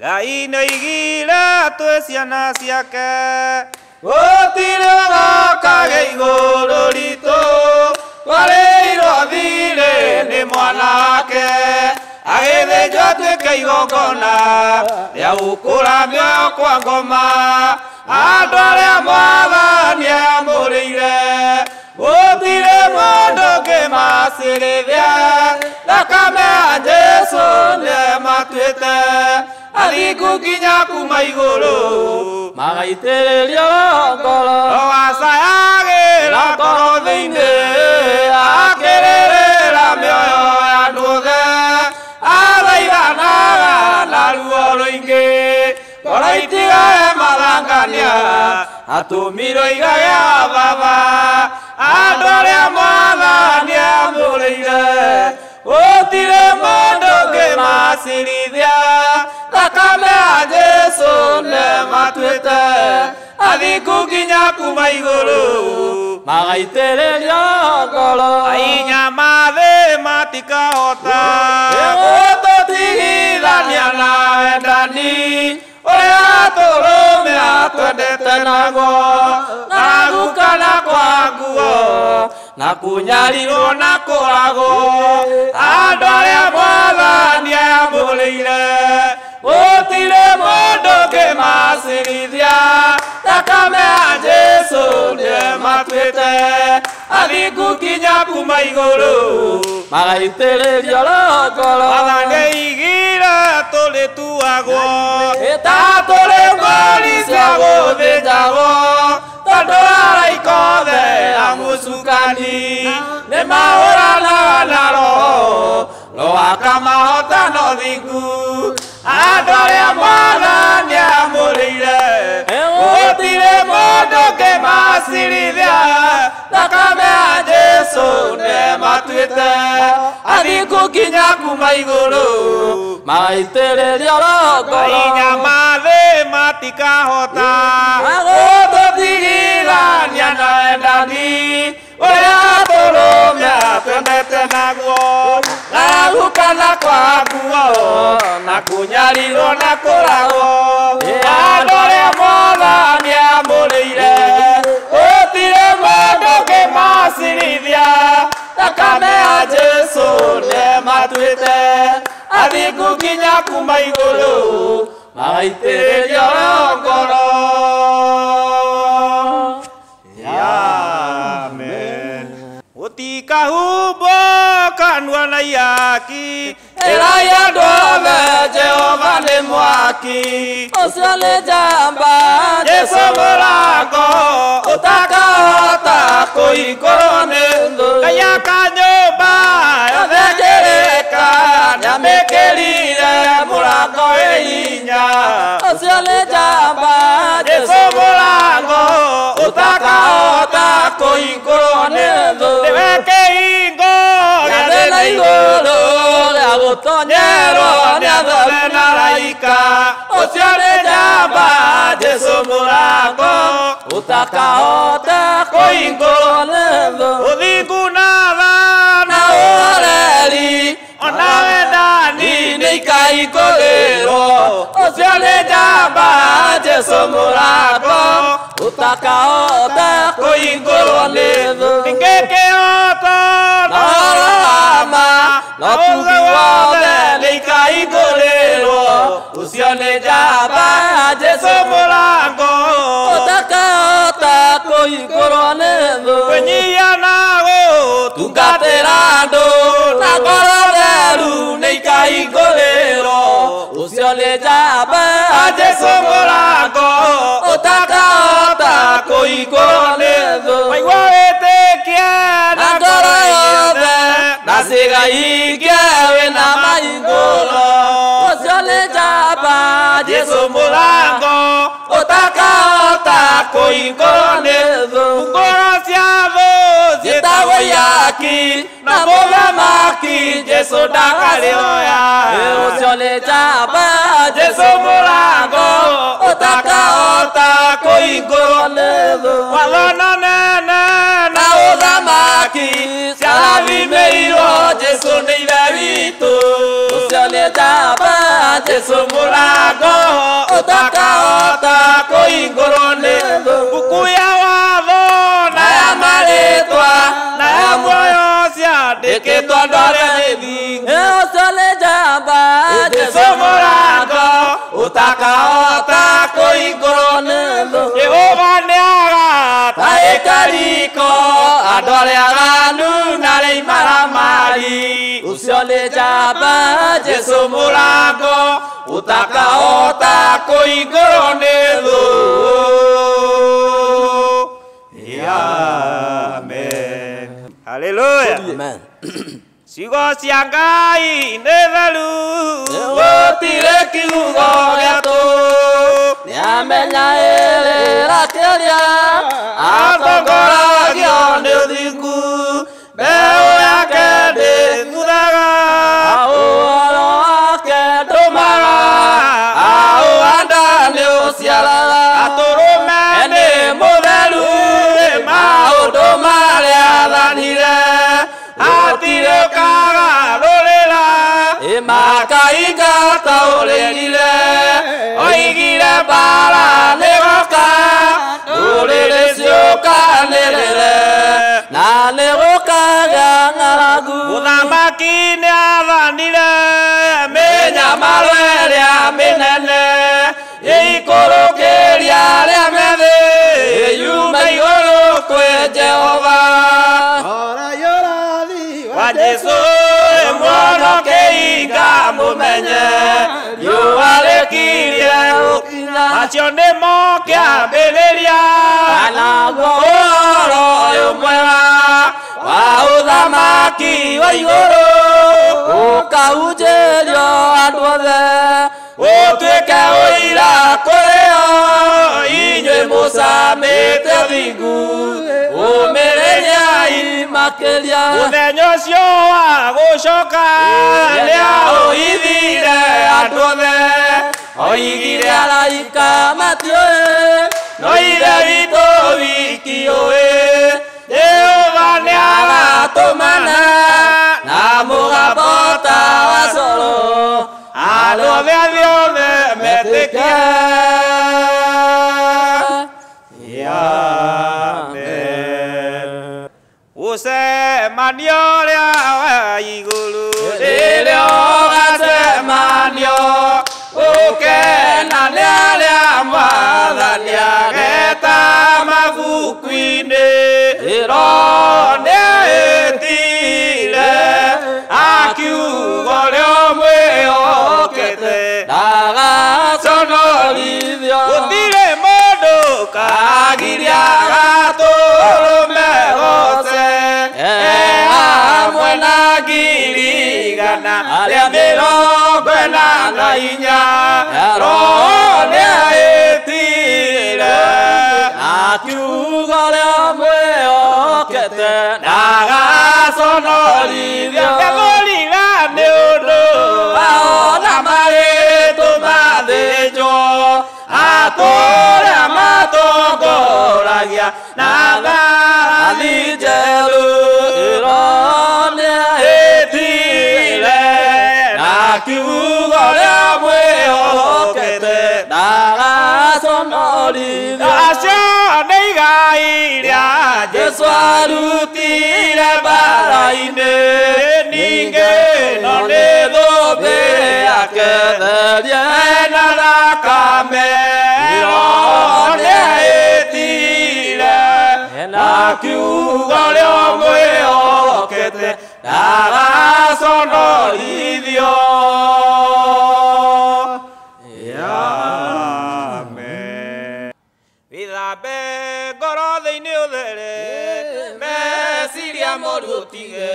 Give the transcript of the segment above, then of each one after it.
Ngai nĩoigire twĩ ciana ciake gũtirĩ ũgoka igũrũ ritũ twarĩirwo thirĩ nĩ mwana wake agĩthĩnjwo atuĩke igongona rĩa gũkũra mĩoyo kwa ngoma andũ arĩa mwathani amũrĩire gũtirĩ mũndũ ũngĩmacirithia thakame ya Jesũ nĩmatuĩte athingu nginya kuma igũrũ magaitĩrĩrio ngoro wacayagĩra ngoro thĩinĩ akĩrĩrĩra mĩoyo ya andũ othe athaithanaga na ruo rũingĩ ngoro itigage mathangania atũmirwo igage a baba andũ arĩa mwathani amũrĩire gũtirĩ mũndũ ũngĩmacirithia thakame ya Jesũ nĩmatuĩte athingu nginya kuma igũrũ magaitĩrĩrio ngoro ainya mathĩ matikahota gũtũtigithania na wendani ũrĩa tũrũme atwendete naguo na gukana kwa nguo na kũnyarirwo na kũragwo andũ arĩa mwathani amũrĩire gũtirĩ mũndũ ũngĩmacirithia thakame ya Jesũ nĩmatuĩte athingu nginya kuma igũrũ magaitĩrĩrio ngoro Mwathani aigire tũrĩtuagwo ta tũrĩ mbũri cia gũthĩnjagwo tondũ araika othe a mũcukani nĩmahũranaga na roho roho akamahota na ũthingu andũ arĩa mwathani amũrĩire gũtirĩ mũndũ ũngĩmacirithia thakame ya Jesũ nĩmatuĩte athingu nginya kuma igũrũ magaitĩrĩrio ngoro ainya mathĩ matikahota gũtũtigithania na wendani ũrĩa tũrũme atwendete naguo na gukana kwa nguo na kũnyarirwo na kũragwo andũ arĩa mwathani amũrĩire gũtirĩ mũndũ ũngĩmacirithia thakame ya Jesũ nĩmatuĩte athingu nginya kuma igũrũ magaitĩrĩrio ngoro. Amen. Gũtikahumbwo kanua na ihaki ĩrai andũ othe Jehova nĩ mwaki ũcio nĩ njamba Jesũ mũrango ũtakahota kũhingũrwo nĩ thũ Ngai aka nyũmba yothe ngĩrĩka nĩamĩkĩrire mũrango wĩ hinya ũcio nĩ njamba Jesũ mũrango ũtakahota kũhingũrwo nĩ thũ nĩwe kĩhingo gĩa gĩa thĩ na igũrũ rĩa gũtonyerwo nĩ nĩ atheru na araika ũcio nĩ njamba Jesũ mũrango ũtakahota kũhingũrwo nĩ thũ ũthingu na tha na ũhoreri ona wendani nĩ ikaihingũrĩrwo ũcio nĩ njamba Jesũ mũrango ũtakahota kũhingũrwo nĩ thũ ningĩ kĩhoto na ũhoro wa ma na ũtugi wothe nĩ ikaihingũrĩrwo ũcio nĩ njamba Jesũ mũrango ũtakahota kũhingũrwo nĩ thũ kwĩnyihia na gũtungatĩra andũ na ngoro theru nĩ ikaihingũrĩrwo ũcio nĩ njamba Jesũ mũrango ũtakahota kũhingũrwo nĩ thũ waigua wĩtĩkie na ngoro yothe na ciĩga wĩna mahingũro ũcio nĩ njamba Jesũ mũrango ũtakahota kũhingũrwo nĩ thũ ngoro cia thũ ciĩtagwo ihaki na mũthamaki Jesũ ndakarĩoya ũcio nĩ njamba Jesũ mũrango ũtakahota kũhingũrwo nĩ thũ watho na nene na ũthamaki ciarathimĩirwo Jesũ nĩ ithe witũ ũcio nĩ njamba Jesũ mũrango Ũtakahota kũhingũrwo nĩ mbuku ya watho na ya marĩtwa na ya muoyo ciandĩkĩtwo andũ arĩa gĩthingu. Ũcio nĩ njamba. Jesũ mũrango ũtakahota kũhingũrwo nĩ thũ. Jehova nĩagata ĩkariko andũ arĩa aganu na arĩa imaramari. Ũcio nĩ njamba. Jesũ mũrango ũtakahota kũhingũrwo nĩ thũ. Amen. Hallelujah. Amen. Ciugo cia Ngai nĩ theru, gũtirĩ kiugo gĩa tũhũ. Nĩamenya ĩrĩra kĩrĩa atongoragio nĩ ũthingu, mbeũ yake ndĩthuthaga, ũhoro wake ndũmaga, aũhanda nĩũciaraga. Atũrũme nĩ mũtheru, maũndũ marĩa athanire hatirĩ ũkagarũrĩra, makaingata ũrĩrire. Oigire mbara nĩgoka, ndũrĩrĩ ciũkanĩrĩre, na nĩgũkagĩa ng'aragu. Mũthamaki nĩathanire mĩnyamaro ĩrĩa mĩnene ĩikũrũkĩria arĩa methĩ yume igũrũ kwĩ Jehova. Wa Jesũ mwonoke mũmenye riũa rĩkirie gũkinya, macio nĩmo kĩambĩrĩria naguo ũhoro ũyũ mwega wa ũthamaki wa igũrũ ũkahunjĩrio andũ othe, ũtuĩke ũira kũrĩ o. Inyuĩ mũcamĩte ũthingu, ũmĩrĩriai makĩria. Mũthenya ũcio wa gũcoka nĩaũhithire andũ othe, oigire araika matiũĩ, no Ithe witũ wiki ũĩ. Jehova nĩagatũmana na mũgambo ta wa coro, andũ othe a thĩ othe metĩkie. Amen. Gũcemanio ũrĩa wa igũrũ rĩrĩa ũgacemanio, ũkena nĩ arĩa Mwathani ageta mabuku-inĩ. Roho nĩetire akiuga ũrĩa ũmwĩhokete ndagaconorithio. Gũtirĩ mũndũ kagiria gatũrũme goce, E hamwe na ngiri igana rĩa 44. Roho nĩaĩtire akiuga ũrĩa mwĩhokete ndagaconorithio. Ndamũrira nĩ ũndũ aona marĩtũmathĩnjwo, atũrĩa matongoragia na mbarathi njerũ. Roho nĩaĩtire na kiugo ũrĩa mwĩhokete ndagaconorithio. Acio nĩ igai rĩa Jesũ Jesũ arutire mbara-inĩ, ningĩ no nĩ thũmbĩ yake therie na thakame. Roho nĩaĩtire na kiugo ũrĩa ũmwĩhokete ndagaconorithio. Amen. Wĩthambe ngoro thĩinĩ ũthere, meciria moru ũtige,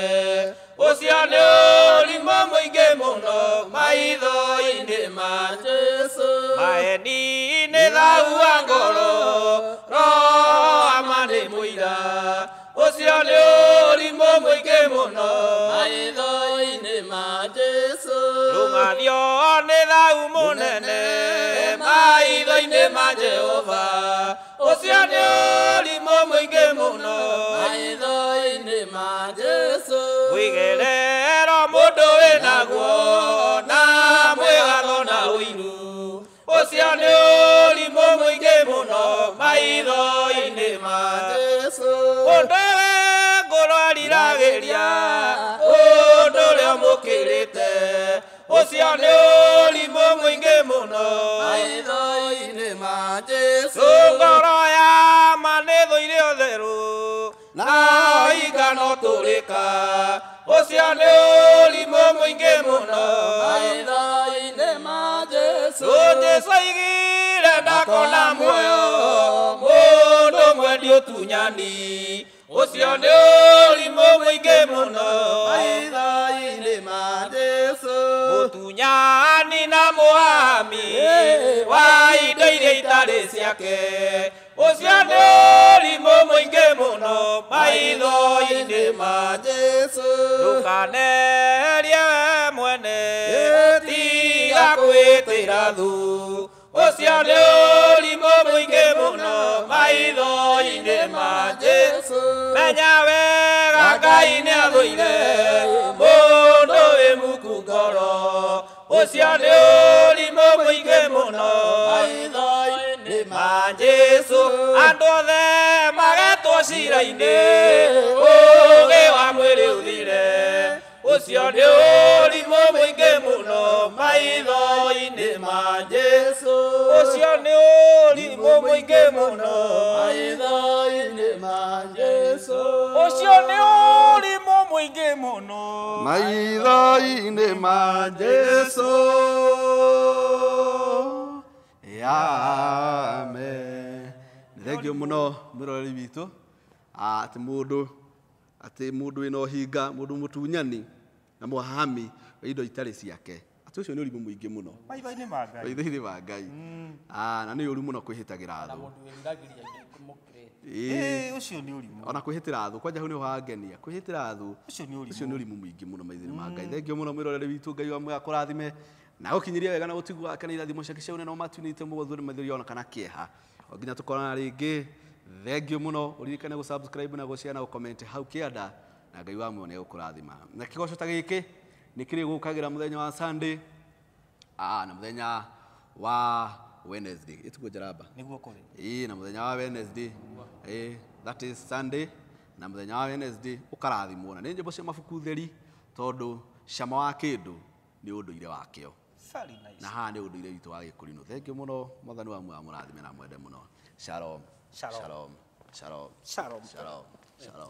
ũcio nĩ ũrimũ mũingĩ mũno maitho-inĩ ma Jesũ. Maeni nĩ thau wa ngoro, roho ama nĩ mũira, ũcio nĩ ũrimũ mũingĩ mũno maitho-inĩ ma Jesũ. Rũng'athio nĩ thau mũnene maitho-inĩ ma Jehova, ũcio nĩ ũrimũ mũingĩ mũno maitho-inĩ ma Jesũ. Mwĩgerero mũndũ wĩnaguo na mwĩgatho na ũiru, Ũcio nĩ ũrimũ mũingĩ mũno maitho-inĩ ma Jesu. Mũndũ wĩ ngoro ariragĩria ũndũ ũrĩa mũkĩrĩte. Ũcio nĩ ũrimũ mũingĩ mũno Maitho-inĩ ma Jesu. Ngoro ya ma nĩ thũire ũtheru na ũhinga no tũrĩka. Ũcio nĩ ũrimũ mũingĩ mũno Maitho-inĩ ma Jesu. Jesu aigire ndakona muoyo mũndũ mwendi ũtunyani. Ũcio nĩ ũrimũ mũingĩ mũno Maitho-inĩ ma Jesu. Mũtunyani na mũhami wa indo iria itarĩ ciake. Ũcio nĩ ũrimũ mũingĩ mũno maitho-inĩ ma Jesu. Ndũkanerie we mwene tiga kwĩtĩra thu. Ũcio nĩ ũrimũ mũingĩ mũno maitho-inĩ ma Jesu. Menya wega Ngai nĩ athũire mũndũ wĩ muku ngoro. Ũcio nĩ ũrimũ mũingĩ mũno Maitho-inĩ ma Jesu. Andũ othe magetwo cira-inĩ ũũgĩ wa mwĩrĩ ũthire. Ũcio nĩ ũrimũ mũingĩ mũno maitho-inĩ ma Jesu. Ũcio nĩ ũrimũ mũingĩ mũno Maitho-inĩ ma Jesu. Ũcio nĩ ũrimũ mũingĩ mũno Maitho-inĩ ma Jesu. Amen. Thengio muno mwiroreri witũ atĩ mũndũ wĩna ũhinga, mũndũ mũtunyani na mũhami wa indo itarĩ ciake, atĩ ũcio nĩ ũrimũ mũingĩ mũno maitho-inĩ ma Ngai. Maitho-inĩ ma Ngai. Na nĩ ũru mũno kwĩhĩtagĩra Na thũ. mũndũ wĩriragĩria indo ikũmũkĩrĩte. Ĩĩ. Ũcio nĩ ũrimũ. Ona kwĩhĩtĩra thũ kwanja hau nĩho hangenia. Kwĩhĩtĩra thũ Ũcio nĩ ũrimũ. Ũcio nĩ ũrimũ mũingĩ mũno maitho-inĩ ma Ngai. Thengio mũno mwĩroreri witũ, Ngai wa muoyo akũrathime na gũkinyĩria wega na ũtugi wake na irathimo ciake cia ũnene matu-inĩ mũgũthũ nĩ maithori ona kana kĩeha. O nginya tũkorana rĩngĩ. Thengio mũno, ũririkane gũ subscribe na gũ share na gũ comment hau kĩanda, na Ngai wa muoyo nĩ egũkũrathima. Na kĩgoco ta gĩkĩ nĩ kĩrĩ gũkagĩra mũthenya wa Sunday na mũthenya wa Wednesday. Ĩtiguo Njaramba? Nĩguo kũrĩ. Ĩĩ, na mũthenya wa Wednesday. Ĩĩ, that is Sunday na mũthenya wa Wednesday ũkarathimwo. Na nĩ nyĩmbo cia mabuku theri tondũ cama wa kĩndũ nĩ ũndũire wakĩo. Very nice. Na haha nĩ ũndũire witũ wa Gĩkũrinũ. Thank you mũno, Mwathani wa muoyo amũrathime na mwende mũno. Shalom. Shalom. Shalom. Shalom. Shalom. Shalom. Shalom.